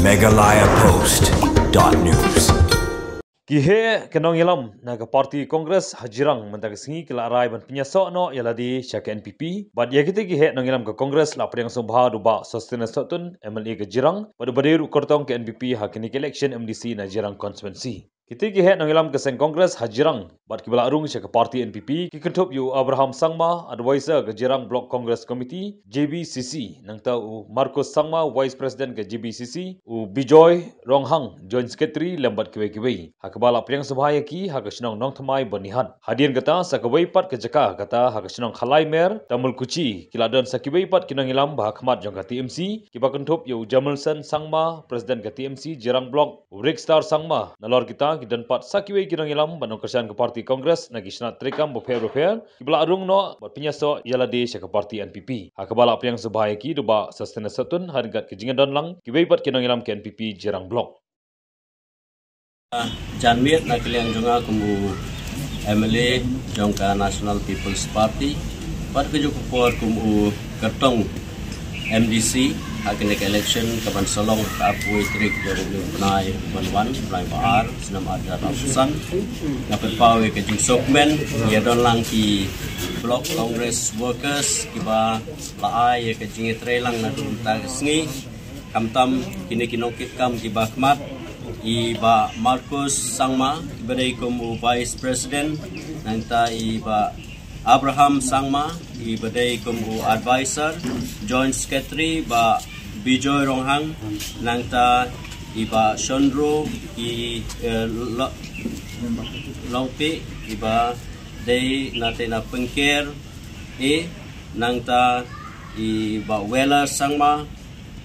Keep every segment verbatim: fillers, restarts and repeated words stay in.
Meghalaya Post dot news. Ki heh ki nongïalam na ka party Congress ha Jirang mynta ka sngi ki la rai ban pynïasoh noh ïa lade sha ka N P P. Bad ïa kite ki heh nongïalam ka Congress la pdiang sngewbha da u Bah Sosthenes Sohtun, M L A ka Jirang, bad uba dei ruh kyrtong ka N P P ha kane ka election M D C na Jirang constituency. Kite ki heh nongïalam ka seng Congress ha Jirang bad kiba la rung sha ka party N P P ki kynthup ïa u Abraham Sangma, advisor ka Jirang Block Congress Committee, J B C C, nangta u Marcus Sangma, vice president ka J B C C, u Bijoy Ronghang, joint secretary, lem bad kiwei kiwei. Ha kaba la pdiang sngewbha ïa ki ha ka shnong Nongthymmai Byrnihat. Hadien kata, sa kawei pat ka jaka, kata ha ka shnong Khalaimer, Tamulkuchi, ki la don sa kiwei pat ki nongïalam ba ha khmat jong ka T M C, kiba kynthup ïa u Jamelson Sangma, president ka T M C Jirang Block, u Rickstar Sangma. Nalor kita ki don pat sa kiwei ki nongïalam ba nongkyrshan ka party Congress na ki shnat treikam bapher bapher, kiba la rung noh bad pynïasoh ïa lade sha ka party N P P. Ha kaba la pdiang sngewbha ïa ki da u Bah Sosthenes Sohtun, ha ryngkat ka jingdon lang kiwei pat ki nongïalam ka N P P Jirang Block. Jan miet na ka liang jong nga kum u M L A jong ka National People's Party, bad ka juh ka por kum u kyrtong M D C ha kane ka election kaban sa long ha ka arphew tarik jong u bnai ban wan, bnai ba ar, snem ar hajar arphew san. Nga pynpaw ïa ka jingsngewkmen ïa don lang ki Block Congress workers kiba la ai ïa ka jingïatreilang na ka bynta ka sngi. Khamtam kine ki nongkitkam kiba khmat, i Bah Marcus Sangma, iba dei kum u vice president, nangta i Bah Abraham Sangma, iba dei kum u advisor, joint secretary, Bah Bijoy Ronghang, nangta i Bah Shondro, i, eh, Lo-, Longpi, iba dei na te na pengker, e, nangta i Bah Weller Sangma,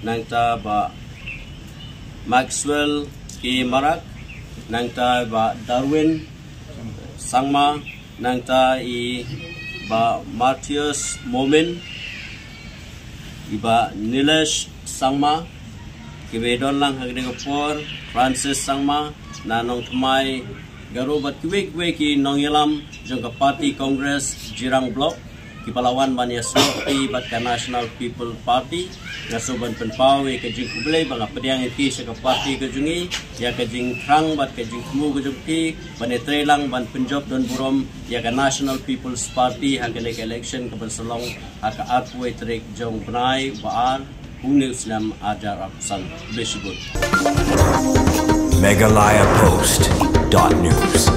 nangta Bah Maxwell K Marak, nangta Bah Darwin Sangma, nangta i Bah Matthias Momin, i Bah Nilesh Sangma, kiba don lang ha kane ka por, Francis Sangma, na Nongthymmai Garo bad kiwei kiwei ki nongïalam jong ka party Congress Jirang Block, kiba la wan ban ïasnoh bad ka National People Party. Nga shu ban pynpaw ïa ka jingkhublei ba nga pdiang ïa ki sha ka party ka jong ngi, ïa ka jingthrang bad ka jingthmu ka jong ki ban ïatreilang ban pynjop don burom ïa ka National People's Party ha kane ka election kaban sa long ha ka arphew tarik jong u bnai ba ar, u hynñiew snem ar hajar arphew san. Bishibut. Meghalaya Post dot news.